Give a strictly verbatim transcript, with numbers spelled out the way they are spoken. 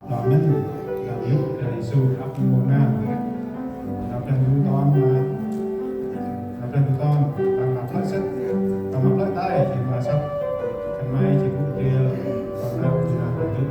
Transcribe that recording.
Amen. Nau yŭk Brah Yêsu ăp mô nau. Nau Brah Ndu ton ma. Nau Brah Ndu ton. Tâm ma plơ̆ sĭt. Tâm ma plơ̆ tay. Jêng ma săp. Khân may jêng gŭ ndrel. Tâm nau Brah Ndu.